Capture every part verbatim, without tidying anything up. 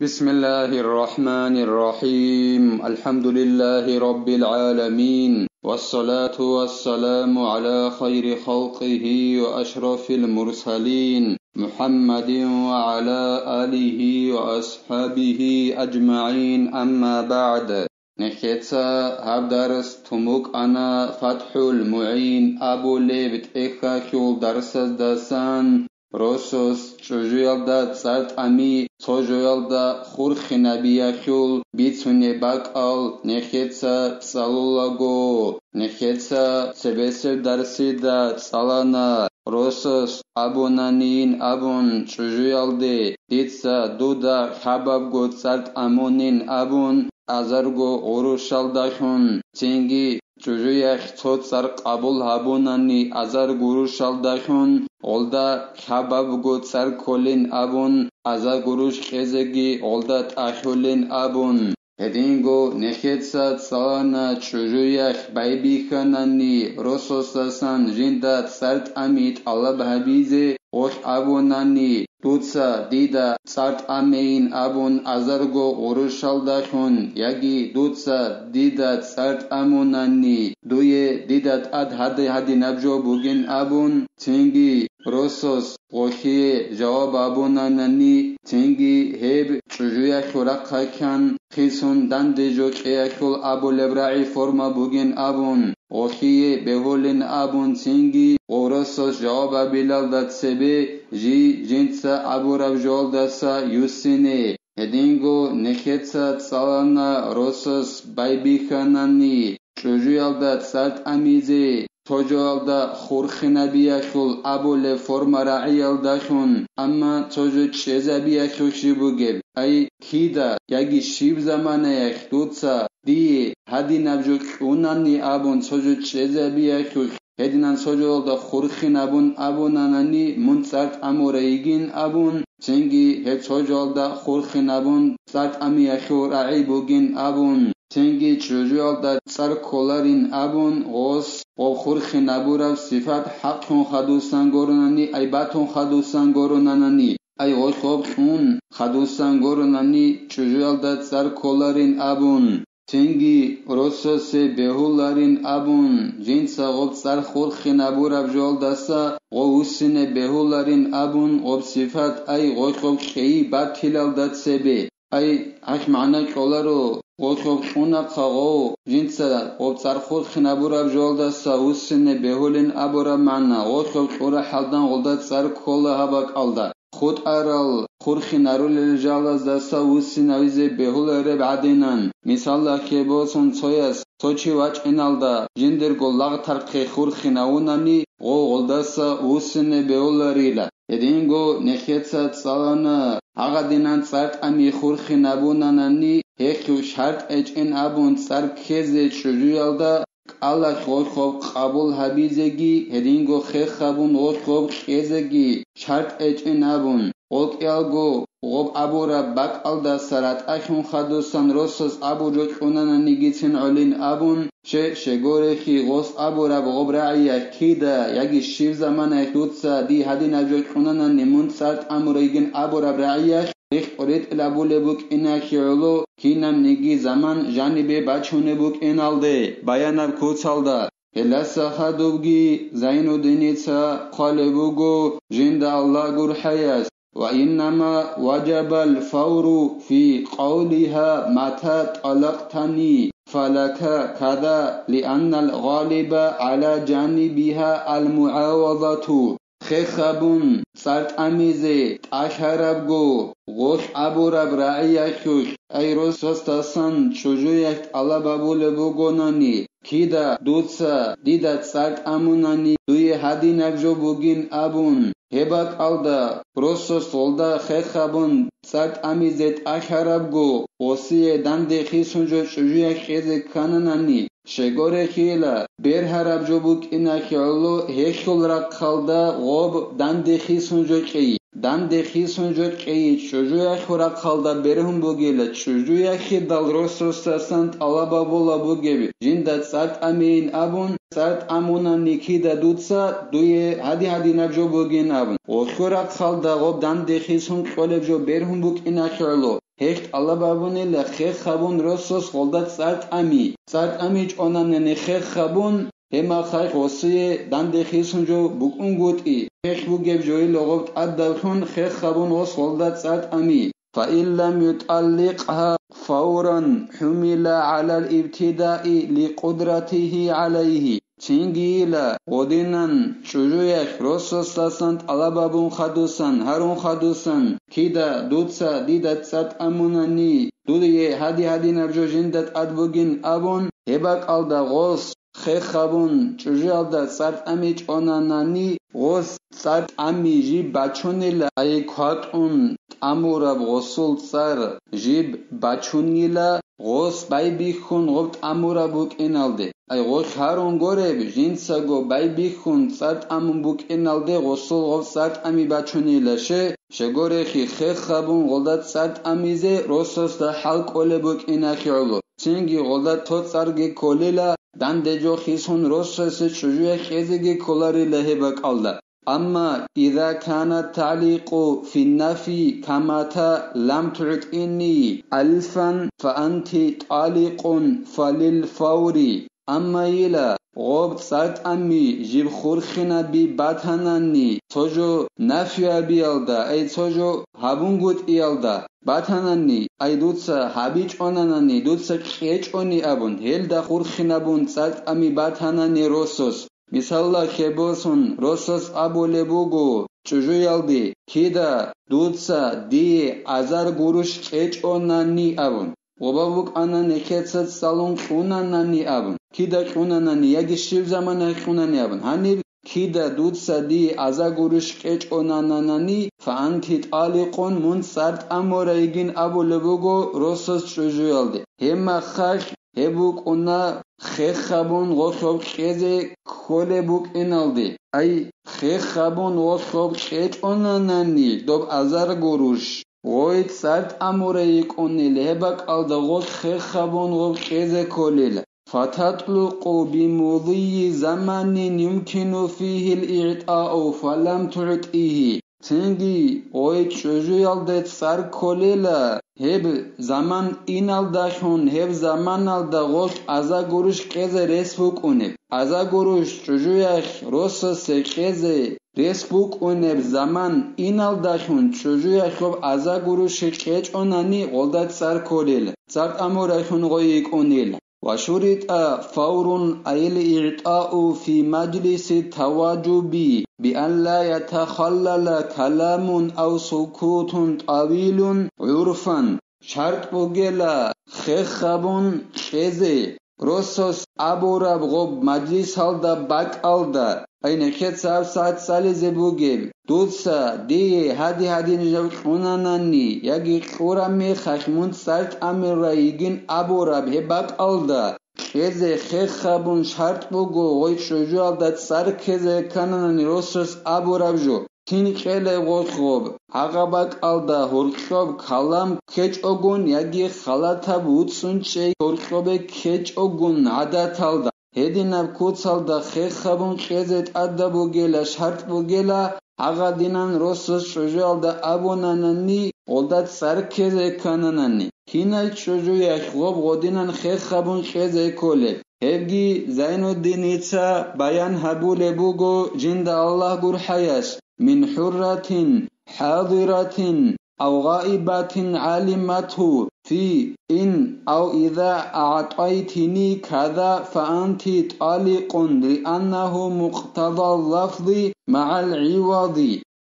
بسم الله الرحمن الرحيم. الحمد لله رب العالمين. والصلاة والسلام على خير خلقه وأشرف المرسلين محمد وعلى آله وأصحابه أجمعين. أما بعد. Нехеца гьаб дарс тумукъана ФатхӀул МугӀин абулеб тӀехьалъул дарсаздасан, росас чӀужуялда цӀар тӀами цо жоялда хурхинабиялъул бицунеб бакӀал нехеца цӀалулаго. Нехеца цебесеб дарсида цӀалана, росас абунанин абун чӀужуялде, дица дуда хабабго цӀар тӀамунин абун, азарго гъурущалдалъун, цинги чӀужуялъ цо цӀар къабул гьабунани азар гъурущалдалъун, гъолда хабабго цӀар кколин абун, азар гъурущ кьезеги гъолда тӀахьулин абун. Гьединго нехеца цӀалана чӀужуялъ байбихьанани росасдасан жинда цӀар тӀами тӀалаб гьабизе, гъолъ абунани, дуца дида цӀар тӀамейин абун азарго гъурущалдалъун, яги дуца дида цӀар тӀамунани, дуе дида тӀад гьади-гьадинаб жо бугин абун, цинги росас гъолъие жаваб абунанани, цинги гьеб чӀужуялъул рахъалъан хисун данде жо кьеялъул абулеб рагӀи форма бугин абун, гъолъие бегьулин абун, цинги гъов росас жаваб абилалда цебе жий жинца абураб жоялдаса юссине. Гьединго нехеца цӀалана росас байбихьанани чӀужуялда цӀар тӀамизе, цо жоялда хурхинабиялъул абулеб форма рагӀиялдалъун, амма цо жо чӀезабиялъулъ жиб бугеб, ай кида яги щиб заманаялъ дуца дие гьадинаб жо кьунани абун цо жо чӀезабиялъулъ, гьединан цо жоялда хурхинабун абунанани мун цӀар тӀамурай йигин абун, цинги гьеб цо жоялда хурхинабун цӀар тӀамиялъул рагӀи бугин абун, цинги чӀужуялда цӀар кколарин абун гъос гъоб хурхинабураб сифат хӀакълъун хадусан гуронани, ай батун хадусан гуронанани, ай гъолъ гъоб кьун хадусан гуронани чӀужуялда цӀар кколарин абун. Цинги росасе бегьуларин абун, жинца гъоб цӀар хурхинабураб жоялдаса гъов вуссине бегьуларин абун гъоб сифат, ай гъолъ гъоб кьейи батилалда цебе. Ай, гьалъ магӀна кьоларо, гъолъ гъоб кьунахъа гъов, жинца гъоб цӀар хурхинабураб жоялдаса вуссине бегьулин абураб магӀна, гъолъ гъоб кьурахӀалдан гъолда цӀар ккола гьаб бакӀалда. ХутӀарал хурхинарулел жалаздаса вуссинавизе бегьулареб гӀадинан, мисалалъе босун, цояс цо чи вачӀиналда жиндирго лагъ-тархъе хурхинавунани, гъов гъолдаса вуссине бегьуларила. Гьединго нехеца цӀалана, гьагъадинан цӀар тӀами хурхинабунанани, гьелъул шартӀ гьечӀин абун цӀар ккезе чӀужуялда, кӀалалъ гъолъ гъоб къабул гьабизеги, гьединго хех гьабун гъолъ гъоб кьезеги шартӀ гьечӀин абун, гъолъ кӀиялго гъоб абураб бакӀалдаса ратӀалъун хадусан росас абу жо кьунананигицин гӀолин абун, щай, щайгурелъул гъос абураб гъоб рагӀиялъ кида яги щиб заманаялъ дуца дие гьадинаб жо кьунанани мун цӀар тӀамурай йигин абураб рагӀиялъ, Гьелъ къоритӀил абулеб букӀиналъе гӀоло, кинабниги заман жанибе бачунеб букӀиналде баянаб куцалда. Гьелдаса хадубги Зайнуддиница хъвалеб буго жинда Аллагь гурхӀаяс: «Ва иннама ваджабал фавру фи къавлиха мата тӀалакътани, фалака када, лианнал гъалиба гӀала жанибиха ал-мугӀавадату». Хех гьабун, цӀар тӀамизе тӀалъарабго, гъолъ абураб рагӀиялъулъ, ай росасдасан чӀужуялъ тӀалаб гьабулеб бугонани, кида дуца дида цӀар тӀамунани дуе гьадинаб жо бугин абун, гьеб бакӀалда росас гъолда хех гьабун, цӀар тӀамизе тӀалъарабго, гъосие данде хисун жо чӀужуялъ кьезе ккананани, щайгурелъул бергьараб жо букӀиналъе гӀоло, гьелъул рахъалда гъоб данде хисун жо кьей. Данде хисун жо кьей чӀужуялъул рахъалда бергьун бугила, чӀужуялъидал росасдасан тӀалаб гьабулеб бугеб, жинда цӀар тӀамейин абун, цӀар тӀамунани кида дуца дуе гьади-гьадинаб жо бугин абун. Гъолъул рахъалда гъоб данде хисун кьолеб жо бергьун букӀиналъе гӀоло, Гьелъ тӀалаб гьабунила хех гьабун росас гъолда цӀар тӀами. ЦӀар тӀами чӀонанани хех гьабун, гьеб мехалъ гъосие данде хисун жо букӀунгутӀи, хех бугеб жойила гъоб тӀадавлъун хех гьабун гъос гъолда цӀар тӀами. فإن لم يطلقها فورا حمل على الابتداء لقدرته عليه. Цинги ила, гъодинан чӀужуялъ росасдасан тӀалаб гьабун хадусан, гьарун хадусан, кида дуца дида цӀар тӀамунани, дуе гьади-гьадинаб жо жинда тӀад бугин абун, гьеб бакӀалда гъос хех гьабун, чӀужуялда цӀар тӀами чӀонанани, гъос цӀар тӀами жиб бачунила, ай кватӀун тӀамураб гъосул цӀар жиб бачунила, гъос байбихьун гъоб тӀамураб букӀиналде. Ай гъолъ гьарун гореб, жинцаго байбихьун цӀар тӀамун букӀиналде гъосул гъоб цӀар тӀами бачунила, ще, щегорехи хех гьабун гъолда цӀар тӀамизе росасда хӀал кӀолеб букӀинахъе гӀоло. Цинги гъолда цо цӀарги кколила, данде жо хисун росасе чӀужуялъ кьезеги кколарила гьеб бакӀалда. أما إذا كان التعليق في النفي كمتى لم تعطني ألفا فأنت طالق فللفور. Амма ила, гъоб цӀар тӀами жиб хурхинаби батанани, цо жо нафиябиялда, ай цо жо гьабунгутӀиялда батанани, ай дуца гьабичӀонанани, дуца кьечӀони абун, гьелда хурхинабун цӀар тӀами батанани росас. Мисалла хебосун, росас абулеб буго чӀужуялде, кида дуца дие азар гуруш кьечӀонани абун. Гъоба букӀана нехеца цӀалун кьунанани абун, кида кьунанани яги щиб замана кьунани абун. Гьаниб кида дуца дие аза гурищ кьечӀонананани, فأنت طالق, мун цӀар тӀамура йигин абулеб буго росас чӀужуялде. Гьеб мехалъ гьеб букӀуна хех гьабун гъолъ гъоб кьезе кколеб букӀиналде. Ай, хех гьабун гъолъ гъоб кьечӀонанани доб азар гуруш, гъой цӀар тӀамура йикӀунел, гьеб бакӀалда гъолъ хех гьабун гъоб кьезе кколел. فتطلق بمضي زمن يمكن فيه الإعطاء فلم تعطه. Цинги гъой чӀужуялде цӀар кколела, гьеб заман иналдалъун, гьеб заманалда гъолъ аза гуруш кьезе рес букӀунеб. Аза гуруш чӀужуялъ росасе кьезе рес букӀунеб заман иналдалъун чӀужуялъуб аза гуруш кьечӀонани гъолда цӀар кколел, цӀар тӀамуралъун гъой йикӀунел. وشرط فور أي الإعطاء في مجلس التواجب بأن لا يتخلل كلام أو سكوت طويل عرفا. ШартӀ бугела хех гьабун кьезе, росас абураб гъоб мажлисалда бакӀалда, ай нехеца гьаб сагӀат цӀализе бугеб, дуца дие гьади-гьадин жав кьунанани яги кьураб мехалъ мун цӀар тӀамурай йигин абураб гьеб бакӀалда, кьезе хех гьабун шартӀ буго, гъой чӀужуялда цӀар ккезе ккананани росас абураб жо. Кин кьелеб гъолъ гъоб, гьагъа бакӀалда гьоркьоб калам ккечӀогун яги халатаб вуцӀцӀун чӀей гьоркьобе ккечӀогун гӀадаталда, гьединаб куцалда хех гьабун кьезе тӀадаб бугела, шартӀ бугела, гьагъадинан росас чӀужуялда абунанани, гъолда цӀар ккезе ккананани, кинай чӀужуялъ гъоб гъодинан хех гьабун кьезе кколеб? Гьебги Зайнуддиница баян гьабулеб буго жинда Аллагь гурхӀаяс: من حرة حاضرة أو غائبة علمته في إن أو إذا أعطيتني كذا فأنت طالق، لأنه مقتضى اللفظ مع العوض.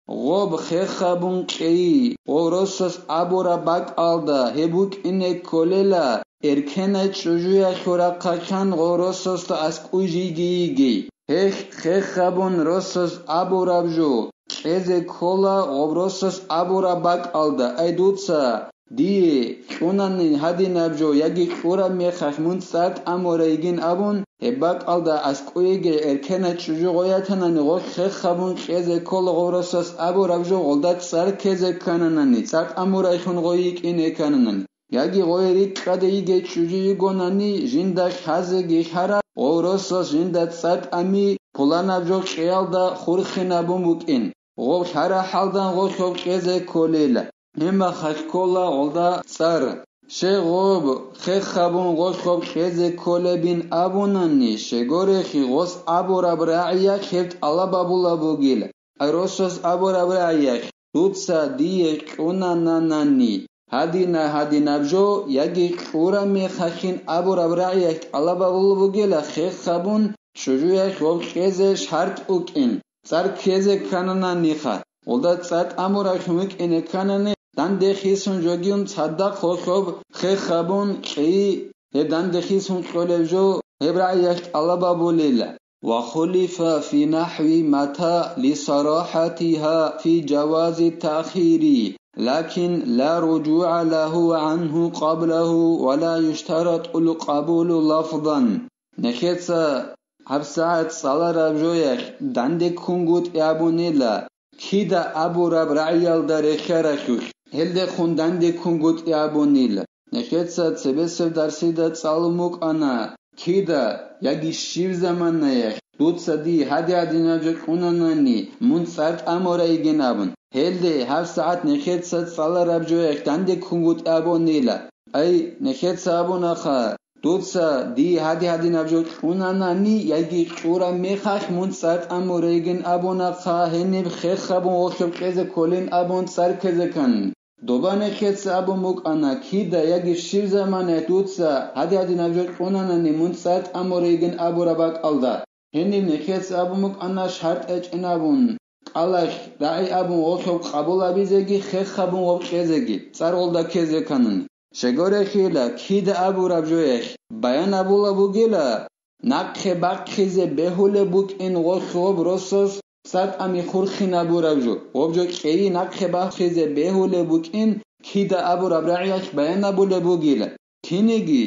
Гъоб хех гьабун кьей, гъо росас абураб бакӀалда гьеб букӀине кколела, эркенай чӀужуялъул рахъалъан гъо росасда аскӀой жиги йигей. Гьелъ хех гьабун росас абураб жо кьезе ккола гъоб росас абураб бакӀалда, ай дуца дие кьунани гьадинаб жо яги кьураб мехалъ мун цӀар тӀамурай йигин абун, гьеб бакӀалда аскӀойги эркенай чӀужу гъой ятанани гъо хех гьабун кьезе ккола гъо росас абураб жо гъолда цӀар ккезе ккананани, цӀар тӀамурайлъун гъой йикӀине ккананани. Яги гъой рикӀкӀаде йигей чӀужу йигонани, жинда лъазеги лъараб, гъо росас жинда цӀар тӀами пуланаб жо кьеялда хурхинабун букӀин, гъо лъара хӀалдан гъо хьоб кьезе кколела. гьеб мехалъ ккола гъолда цӀар. Щай гъоб хех гьабун гъолъ гъоб кьезе кколебин абунани, щегорехи гъос абураб рагӀиялъ гьеб тӀалаб гьабулеб бугила. Ай росас абураб рагӀиялъ, дуца дие кьунананани, гьадина-гьадинаб жо, яги кьураб мехалъин абураб рагӀиялъ тӀалаб гьабулеб бугила, хех гьабун чӀужуялъ гъоб кьезе шартӀ букӀин, цӀар ккезе кканананиха. Гъолда цӀар тӀамуралъун вукӀине кканани, данде хисун жогиун цадахъ гъолъ гъоб хех гьабун кьейи, гьеб данде хисун кьолеб жо гьеб рагӀиялъ тӀалаб гьабулила. وخلف في نحو متى لصراحتها في جواز التأخير، لكن لا رجوع له عنه قبله ولا يشترط القبول لفظا. Нехеца гьабсагӀат цӀалараб жоялъ данде ккунгутӀи абунила, кида абураб рагӀиялда рехьаралъулъ, гьелдехун данде ккунгутӀи абунила. Нехеца цебесеб дарсида цӀалун букӀана, кида яги щиб заманаялъ дуца дие гьадин-гьадинаб жо кьунанани, мун цӀар тӀамурайигин абун. Гьелде гьабсагӀат нехеца цӀалараб жоялъ данде ккунгутӀи абунила. Ай, нехеца абунаха, дуца дие гьадин-гьадинаб жо кьунанани яги кьураб мехалъ мун цӀар тӀамурайигин абунаха, гьениб хех гьабун гъолъ гъоб кьезе кколин абун цӀар ккезе ккани. Доба нехеца абун букӀана, кида яги щиб заманаялъ дуца гьадин-гьадинаб жо кьунанани мун цӀар тӀамурайигин абураб бакӀалда. Гьениб нехеца абун букӀана шартӀ гьечӀин абун, кӀалалъ рагӀи абун гъолъ гъоб къабул гьабизеги, хех гьабун гъоб кьезеги, цӀар гъолда ккезе кканани. Щегорехила, кида абураб жоялъ баян гьабулеб бугила, нахъе бахъизе бегьулеб букӀин гъолъ гъоб росас цӀар тӀами хурхинабураб жо, гъоб жо кьейи нахъе бахъизе бегьулеб букӀин кида абураб рагӀиялъ баян гьабулеб бугила. Кинеги,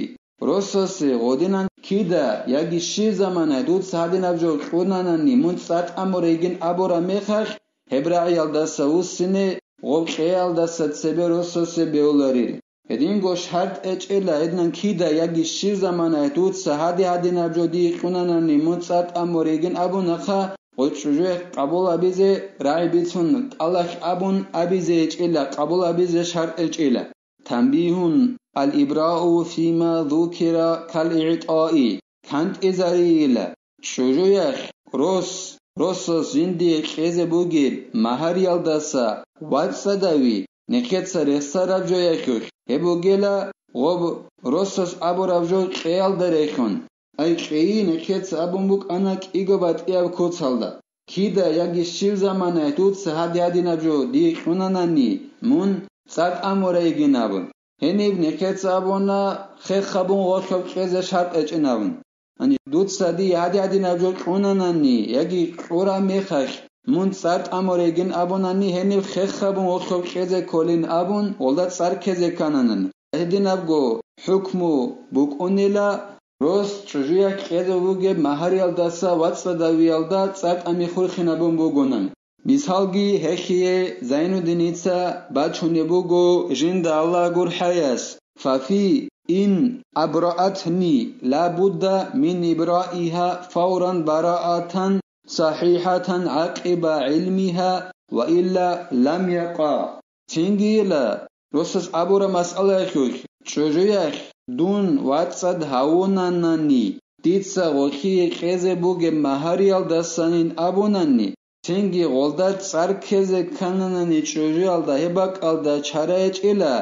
росасе гъодинан кида яги щиб заманаялъ дуца гьадинаб жо кьунанани мун цӀар тӀамурайигин абураб мехалъ, гьеб рагӀиялдаса вуссине гъоб кьеялдаса цебе росасе бегьуларил. Гьединго шартӀ гьечӀила, гьединан кида яги щиб заманаялъ дуца гьадин-гьадинаб жо дие кьунанани мун цӀар тӀамурайигин абунаха, гъой чӀужуялъ къабул гьабизе рагӀи бицун кӀалалъ абун абизе гьечӀила, къабул гьабизе шартӀ гьечӀила. تنبيه: الإبراء فيما ذكر كالإعطاء. КантӀизарейила, чӀужуялъ рос, росас жиндие кьезе бугеб магьариялдаса вацӀцӀадави, нехеца рехсараб жоялъулъ гьеб бугила, гъоб росас абураб жо кьеялда рехун. Ай кьейи нехеца абун букӀана кӀиго батӀияб куцалда, кида яги щиб заманаялъ дуца гьадин-гьадинаб жо дие кьунанани, мун цӀар тӀамурайигин абун. Гьениб нехеца абуна, хех гьабун гъолъ гъоб кьезе шартӀ гьечӀин абун. Гьаниб дуца дие гьадин-гьадинаб жо кьунанани яги кьураб мехалъ, мун цӀар тӀамурайигин абунани, гьениб хех гьабун гъолъ гъоб кьезе кколин абун, гъолда цӀар ккезе ккананани. Гьединабго хӀукму букӀунила, рос чӀужуялъ кьезе бугеб магьариялдаса вацӀцӀадавиялда цӀар тӀами хурхинабун бугони. Мисалги гьелъие Зайнуддиница бачунеб буго жинда Аллагь гурхӀаяс: ففي إن أبرأتني لا بد من إبرائها فورا براءة صحيحة عقب علمها وإلا لم يقع. Цинги ила, росас абураб масъалаялъулъ, чӀужуялъ дун вацӀцӀад гьавунанани, дица гъолъие кьезе бугеб магьариялдасанин абунани, цинги гъолда цӀар ккезе ккананани чӀужуялда гьеб бакӀалда чара гьечӀила,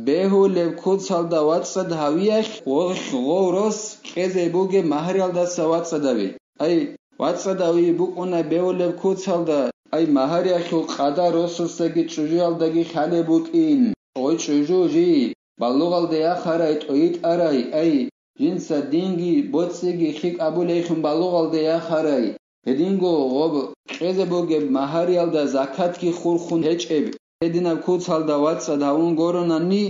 бегьулеб куцалда вацӀцӀад гьавиялъ гъолъ гъов рос кьезе бугеб магьариялдаса вацӀцӀадави. Ай, вацӀцӀадави букӀуна бегьулеб куцалда, ай, магьариялъул къадар росасдаги чӀужуялдаги лъалеб букӀин. Гъой чӀужу жий, балугъалде яхарай, тӀойитӀарай, ай, жинца динги боцӀиги лъикӀ абулейхун балугъалде яхарай. Гьединго гъоб кьезе бугеб магьариялда закатги хурхун гьечӀеб, гьединаб куцалда вацӀцӀад гьавун гуронани,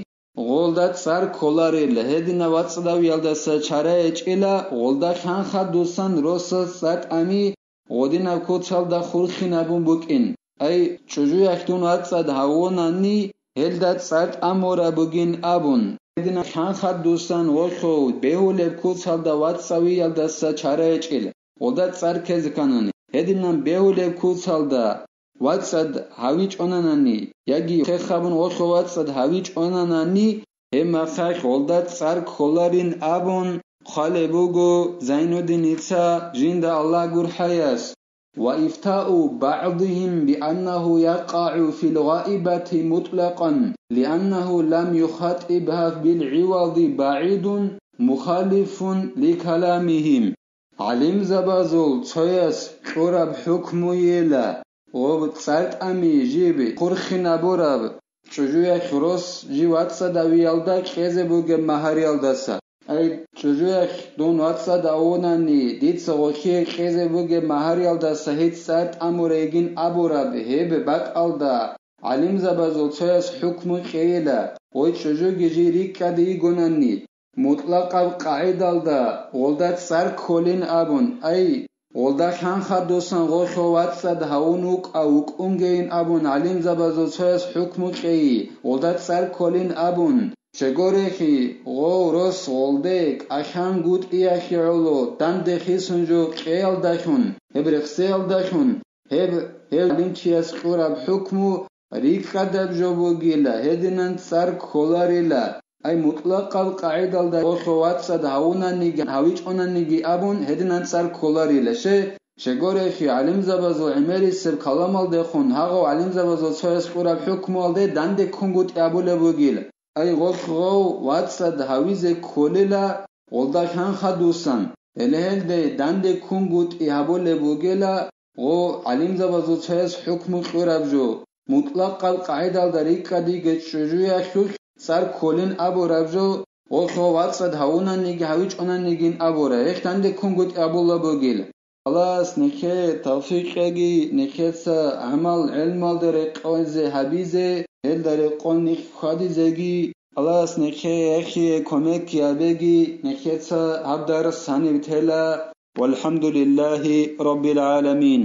гъолда цӀар кколарел, гьединаб вацӀцӀадавиялдаса чара гьечӀила, гъолда хъанхъадусан росас цӀар тӀами гъодинаб куцалда хурхинабун букӀин. Ай, чӀужуялъ дун вацӀцӀад гьавунани, гьелда цӀар тӀамураб бугин абун, гьединаб хъанхъадусан гъолъ гъов бегьулеб куцалда вацӀцӀавиялдаса чара гьечӀила, гъолда цӀар ккезе кканани. Гьединан бегьулеб куцалда вацӀцӀад гьавичӀонанани, яги хехабун гъолъо вацӀцӀад гьавичӀонанани, гьеб мехалъ гъолда цӀар кколарин абун хъвалеб буго Зайнуддиница, жинда Аллагь гурхӀаяс. وإفتاء بعضهم بأنه يقع في الغائبة مطلقا لأنه لم يخاطبها بالعوض بعيد مخالف لكلامهم. ГӀалимзабазул цояс кьураб хӀукмуйила, гъоб цӀар тӀами жиб хурхинабураб чӀужуялъ рос жив вацӀцӀадавиялда кьезе бугеб магьариялдаса. Ай, чӀужуялъ дун вацӀцӀадавунани, дица гъолъие кьезе бугеб магьариялдаса гьеб цӀар тӀамурейгин абураб гьеб бакӀалда, гӀалимзабазул цояс хӀукму кьейила, гъой чӀужуги жий рикӀкӀаде йигонани, мутӀлакъаб къагӀидалда гъолда цӀар кколин абун, ай, гъолда ханхадусан гъолъо вацӀцӀад гьавун вукӀа вукӀунгейин абун гӀалимзабазул цояс хӀукму кьейи, гъолда цӀар кколин абун, чегорехи, гъов рос гъолде кӀалъангутӀиялъе гӀоло данде хисун жо кьеялдалъун, гьеб рехсеялдалъун, гьеб, гьев гӀалимчияс кьураб хӀукму рикӀкӀадаб жо бугила, гьединан цӀар кколарила. Ай, мутӀлакъаб къагӀидалда гъолъо вацӀцӀад гьавунаниги, гьавичӀонаниги абун, гьединан цӀар кколарила. Ще, чегорехи, гӀалимзабазул гӀемерисеб каламалдехун гьагъав гӀалимзабазул цояс кьураб хӀукмуялде данде ккунгутӀи абулеб бугила. Ай, гъолъ гъов вацӀцӀад гьавизе кколила, гъолда ханхадусан, гьеле гьелде данде ккунгутӀи гьабулеб бугила, гъо, гӀалимзабазул цояс хӀукму кьураб жо, мутӀлакъаб къагӀидалда рикӀкӀадиги чӀужуялъулъ цӀар кколин абураб жо, гъолъ гъо вацӀцӀад гьавунаниги гьавичӀонанигин абура, гьелъ данде ккунгутӀи абулеб бугила. Аллагьас нехее тавфикъ кьеги, нехеца гӀамал гӀелмалда рекъезе гьабизе, гьелда рекъон нихъ хьвадизеги, Аллагьас нехее яхъе кумек гьабеги, нехеца гьаб дарс гьаниб тела. Валхамдулиллагьи раббил гӀаламин.